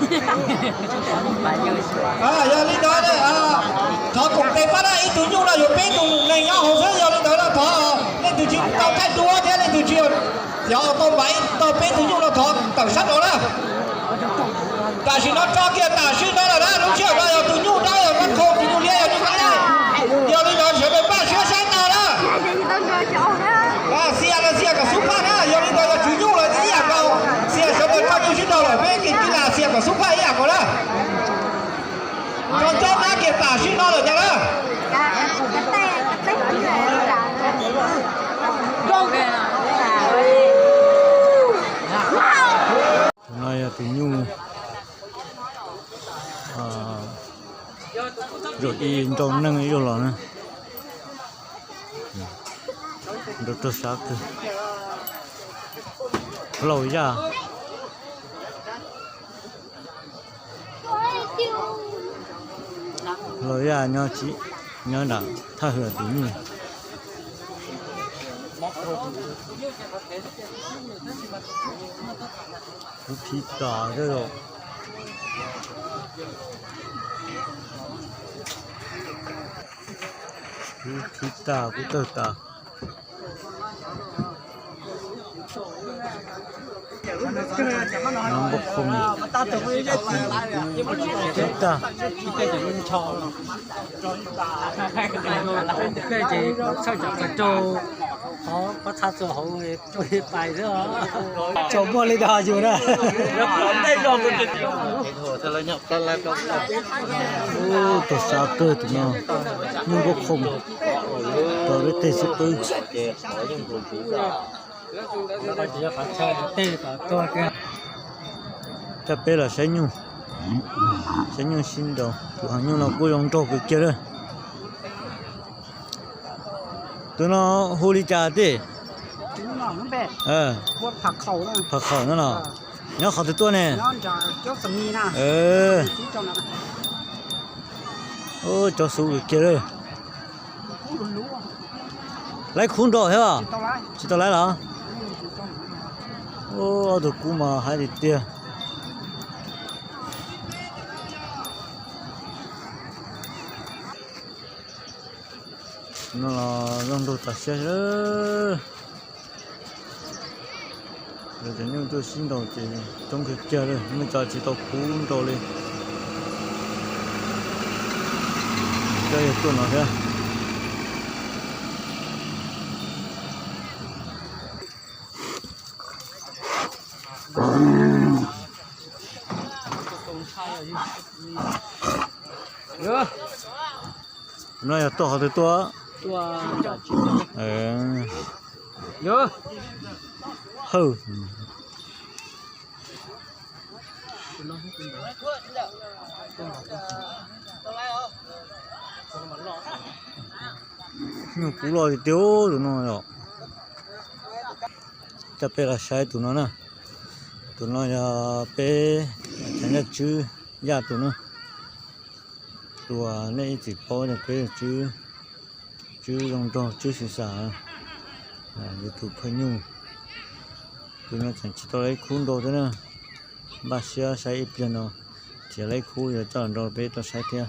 Yog li ntawd, thov koom tes pab na, ib tug nyuj no yuav peb tug neeg nyob hauv xwb, yog li ntawd no thov leej twg tsis tau thaij duab thiab leej twg tsis xyov tau npav tau peb tug nyuj no thov tawm sab nraud na. Tam sim no tso kiag tam sim no lawm na, lub sij hawm no yog tus nyuj dawb yog nyuj qhoo, tus nyuj liab yog nyuj qab dawb. Yog li ntawd sawv daws npaj siab saib tag na. Xiam los xiam kom xub phaj na, yog li ntawd yog tswv nyuj los ib yam nkaus, xiam sawv daws tso nyuj sib nraus lawm peb kev tij las xiam kom xub phaj ib yam nkaus na. Tso coob na, kiag tam sim no lawm ntag na. Tus no yog tus nyuj, zaum ib nrau neeg ib zaug los na. Nrau rau sab kawg. Laus yaj, laus yaj nyob nram thaj hwm tus nyuj. Kuv thib tas, kuv thib tas, kuv tawg tas. Npauj Khoo, thib tas. Tsaus muag li ntawd yus na. Tus xav kawg tus no, nyuj Npauj Khoo, rau peb tej xub qwb. Coj peb los saib nyuj, saib nyuj sib nraus. Tus heev nyuj no kuj zoo nraug kawg kiag lawm. Tus no hu li cas tij? Pham Khaum no los? Nyob qhov twg tuaj ne? Cov xub kawg kiag lawm. Laib khub nrau thiab los? Tsis tau laib los? Ob tug kub mas haib tiag tiag. No los zoo nraug tas siab. Cov nyuj tuaj sib nraus ces coob kawg kiag li, muaj cov tsis tau khub nrau li. Cov yog tuaj no thiab. No yog tuaj qhov twg tuaj? Hawj. Nyuj kub loj tiag tiag tus no yom. Coj peb los saib tus no na. Tus no yog peb tseem yaj tswb yaj tus na. Tus nej ib txwm paub yog peb tswb, tswb zoo nraug tswb xwm xam, yog tus phaj nyuj. Tus no tseem tsis tau laib khub nrau thiab na. Npaj siab saib ib pliag no, txiav laib khub yuav coj los nrau peb tau saib thiab.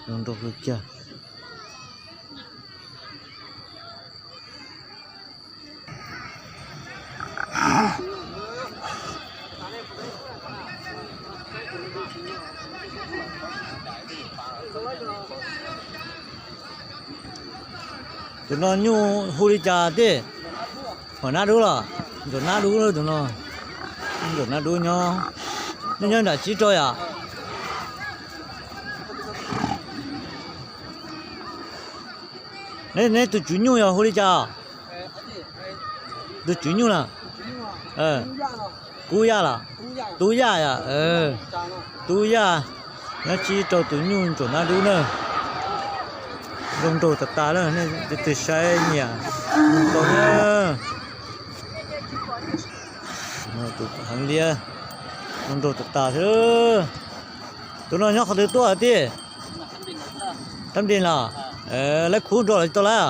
Zoo nraug kawg kiag. Tus no nyuj hu li cas tij? Hom Nab Dub los? Ntsuam Nab Dub tus no. Ntsuam Nab Dub nyob, nej nyob nram tsib rau yom? Neb tus tswv nyuj yog hu li cas? Tus tswv nyuj na? Kub Yaj los? Tub Yaj yom? Tub Yaj, nyob tsib rau tus nyuj Ntsuam Nab Dub na. Zoo nraug tas tas na, nej tus twg saib nyiam mus tau na. Tus heev liab, zoo nraug tas tas thiab. Tus no nyob qhov twg tuaj tij? Tab Npis los? Laib khub nrau los tsis tau laib?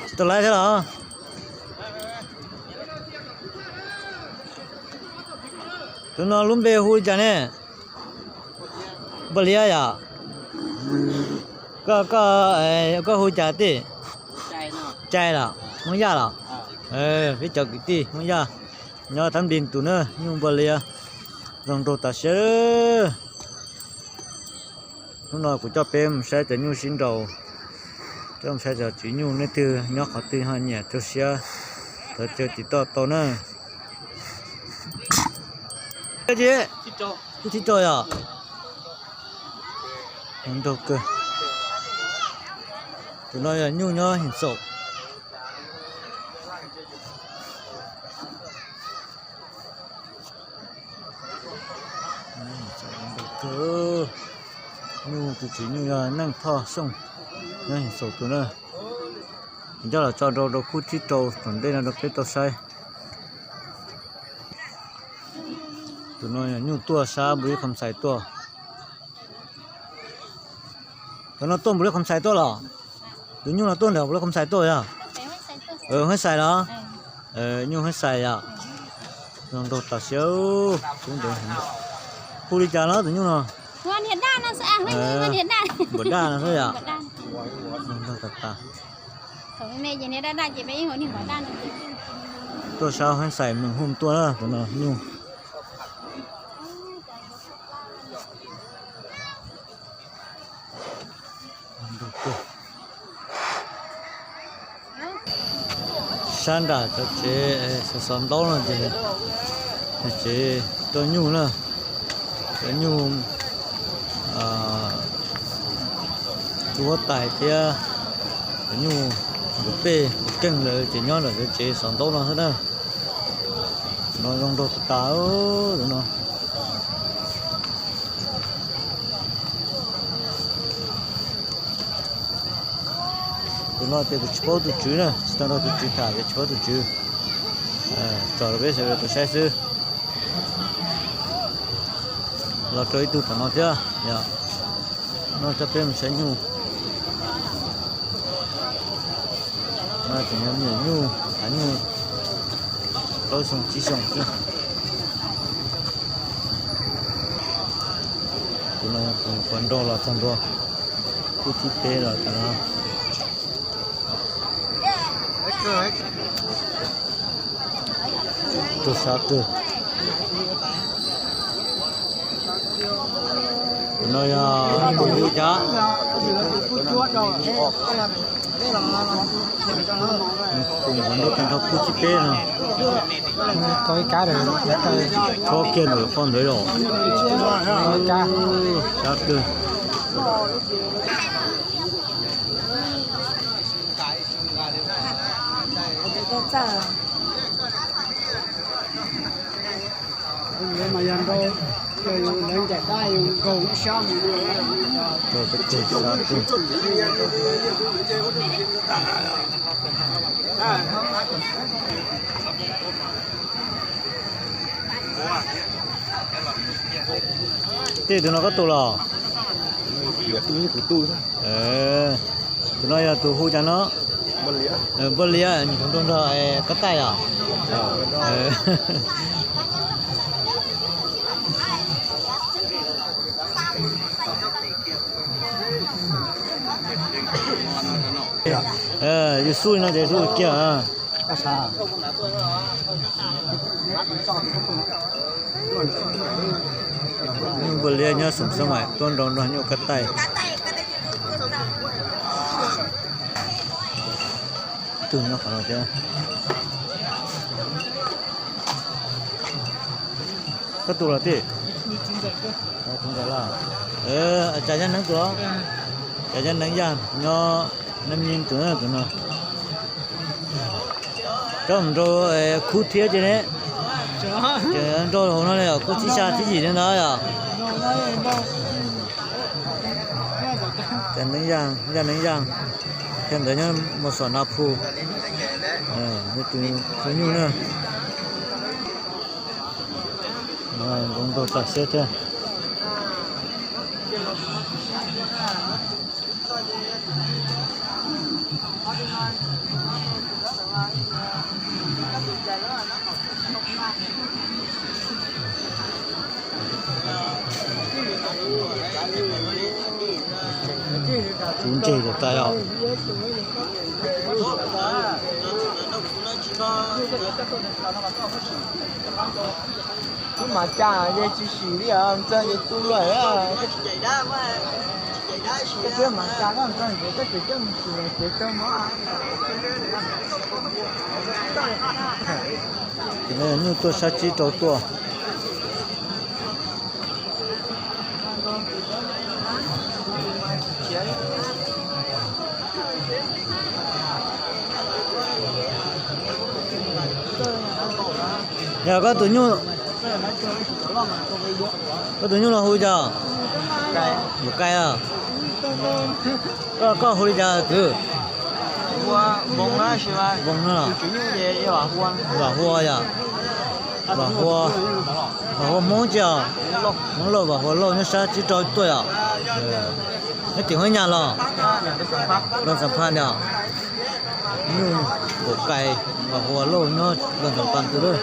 Tsis tau laib thiab los? Tus no lub npe hu li cas ne? Npaj Liab yom? Koj, koj, koj hu cas tij? Cai los? Hmoob Yaj los? Peb cov kwv tij Hmoob Yaj nyob Thab Npis tus na, nyuj Npaj Liab zoo nraug tas siab. Hnub no kuv coj peb mus saib cov nyuj sib nraus, coj mus saib cov tswv nyuj nej twg nyob qhov twg ho nyiam raug siab, thov caw tim toj tau na. Kuj tsib rau yom? Nraug kawg. Tus no yog nyuj nyob Heem Xaum. Nyuj tus tswv nyuj yog Neej Thoj Xyooj, nyob Heem Xaum tus na. Coj los tso rau rau khub tsib rau tom ntej no rau peb tau saib. Tus no nyuj tuaj sab Npus Lis Kham Xais tuaj. Tus no tuaj Npus Lis Kham Xais tuaj los? Tus nyuj no tuaj ntawm Npus Lis Kham Xais tuaj yog? Hmoob Xais los? Nyuj Hmoob Xais yom. Zoo nraug tas siab. Hu li cas no tus nyuj no? Npam Daj no xwb yom. Zoo nraug tas tas. Tuaj sab Hmoob Xais Meem Hooj tuaj na tus no nyuj. Sab nram cov tsev xov ntaub no ces tsev rau nyuj na, cov nyuj tus huab tais thiab cov nyuj tus pej tus keej lawv ces nyob ntawm cov tsev xov ntaub no xwb na. No zoo nraug tas tas tus no. Tus no ces kuv tsis paub tus tswv na, tsis tau nrog tus tswv tham ces tsis paub tus tswv. Tso rau peb sawv daws tau saib xwb. Los rau ib tug tom no thiab yom. No coj peb mus saib nyuj. No ces nyob me nyuj, hav nyuj plaub xyoo tsib xyoo xwb. Tus no tus puas nrau los txog ntua, khub thib peb los tas no. Tus sab twg? Tus no yog tus hu cas? Tus nrau tag nrho khub thib peb no. Chob kiag ntawm qhov ntawd los. Sab twg? Tej tus no koj tus los? Tus no yog tus hu cas no? Npaj Liab, tus nrog nrog koj taij os. Yus xub li no ces xub kiag. Nyuj Npaj Liab nyob Xeem Xab Maim tuaj nrau nrog nyuj koj taij. Twg nyob qhov no thiab? Koj tus los tij? Cas Yaj Neeb tus los? Cas Yaj Neeb Yaj nyob Nam Nying tus tus no. Coj mus nrau khub thiab ces ne. Ces nrau hauv no li os, khub thib xya thib yim li ntawd yom. Cas Neeb Yaj, Yaj Neeb Yaj, thiab ntawd nyob Mus Xom Na Phu. Tus nyuj na. Zoo nraug tas siab thiab. Tsub ntseg rau tas os. Tub Mav Cas ces tsis sim li os, Ntxawg ces tu luam. Koj tub Mav Cas koj Ntxawg ces koj tseem coj mus sim ces tau mov. Ces no yog nyuj tuaj sab tsib rau tuaj. Yog koj tus nyuj, koj tus nyuj no hu li cas? Npum Kais a? Koj, koj hu li cas kwv? Vam Hua no los? Vam Hua yom? Vam Hua, Vam Hua Hmoob tsi os? Hmoob Lauj, Vam Hua Lauj nyob sab tsib rau tuaj yom? Nyob tim Huab Nyas los? Loo Xam Phas yom? Nyuj Npum Kais, Vam Hua Lauj nyob Loo Xam Phas twg lawm.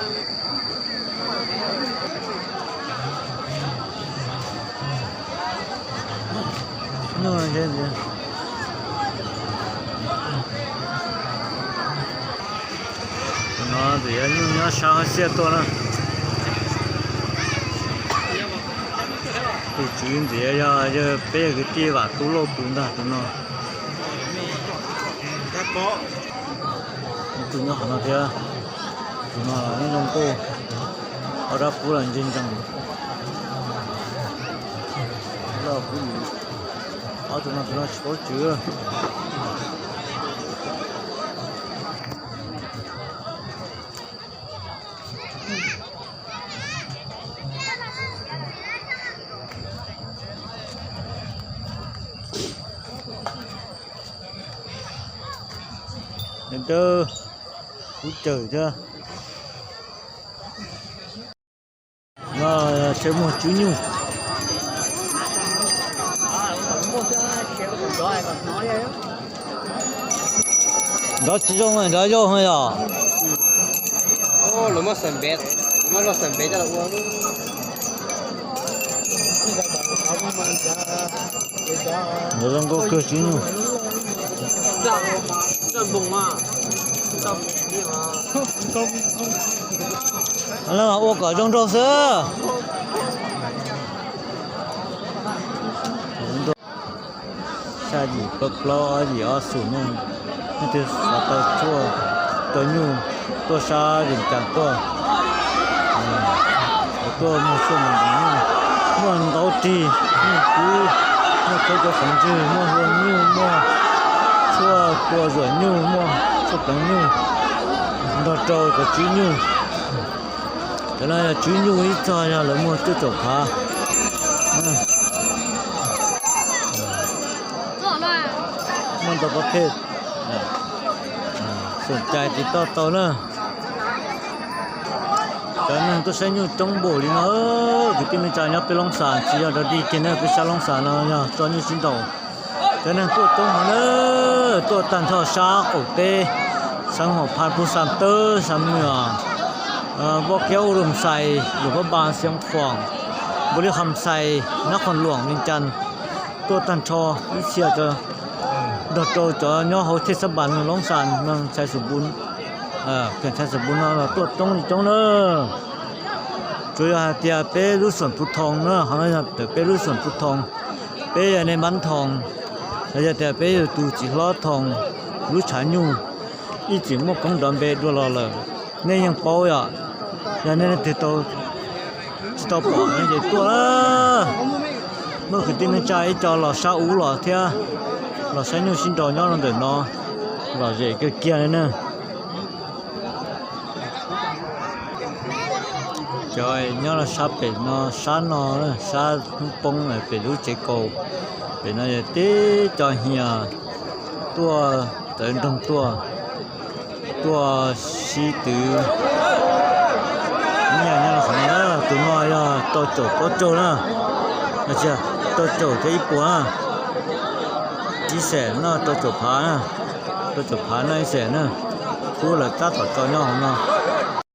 Tus no ntxim yog nyuj nyob sab Hab Xiaj tuaj na. Tus tswv ntxim yog, yog peb yog kwv tij Vam Tub Lauj tus ntag tus no. Tus nyob qhov no thiab. Tus no los nyob zoo nkauj, ob rab qub los ntse ntsees. Loj kuv yim, ob tug no tus no tsis paub tswv. Dawb, kub cawm thiab. No tsheb muag tswb nyuj. Nrov tsis zoo, nrov zoo yom. Nrov zoo nkauj kawg tswb nyuj. Ua kom zoo nraug xwb. Xya yim plaub plaub, ob yim ob xum no, leej twg xav tau tshuaj rau nyuj tuaj sab Vias Cas tuaj. Tuaj muag tshuaj mus ntev nyuj, muaj ntau rig, nyuj kub, muaj khaub cov qhov ntswg, muaj hlua nyuj, muaj tshuaj tua zuam nyuj, muaj tshuaj pleev nyuj, nrog rau cov tswb nyuj. Cov no yog tswb nyuj ib txog yog lawv muag cuaj caum phav. Muaj ntau pab phej, xoom cai tiv toj tau na. Cov neeg tuaj saib nyuj coob npaum li no, kwv tij neej tsa nyob peb Loob Xas tsis yog dog dig kiag na, peb sab Loob Xas no yog tso nyuj sib nraus. Cov neeg tuaj coob heev na, tuaj tag nrho sab qaum teb, xeev Huam Phas, Phu Xam Tawb, Xam Nuas, Npauj Kiab, U Lum Xais, Luam Phab Npas, Xeev Khuam, Npaus Lis Kham Xais, Nab Khoom Luam, Vias Cas, tuaj tag nrho ib txhia nrog rau cov nyob hauv thej xab npas Loob Xas, Xais Xus Npus, Xais Xus Npus no los tuaj coob li coob na. Tsuas yog hais tias peb lub xoom Phu Thoo na, qhov no yog peb lub xoom Phu Thoo, peb yog nej Npab Thoo, los yog tias peb yog tus txiv hlob Thoo, lub tshav nyuj ib txwm muaj koob nrov npe dua los lawm, nej yeej paub yom. Yog nej leej twg tau tsis tau pom no ces tuaj na. Muaj kwv tij neej tsa ib co los sab ub los thiab, los saib nyuj sib nraus nyob rau ntawm no, lom zem kiag kiag li na. Cov nyob rau sab pem no, sab no, sab hnub poob pem lub tsev kaus, pem no yog tib co hias tuaj tawv nroog tuaj, tuaj sib twv nyiaj nyob rau qhov no. Tus no yog rau caum plaub caug na, rau caum thiab ib puas na, ib xees no rau caum phav na, rau caum phav no ib xees na, kub lawv tab tom tso nyob hauv no.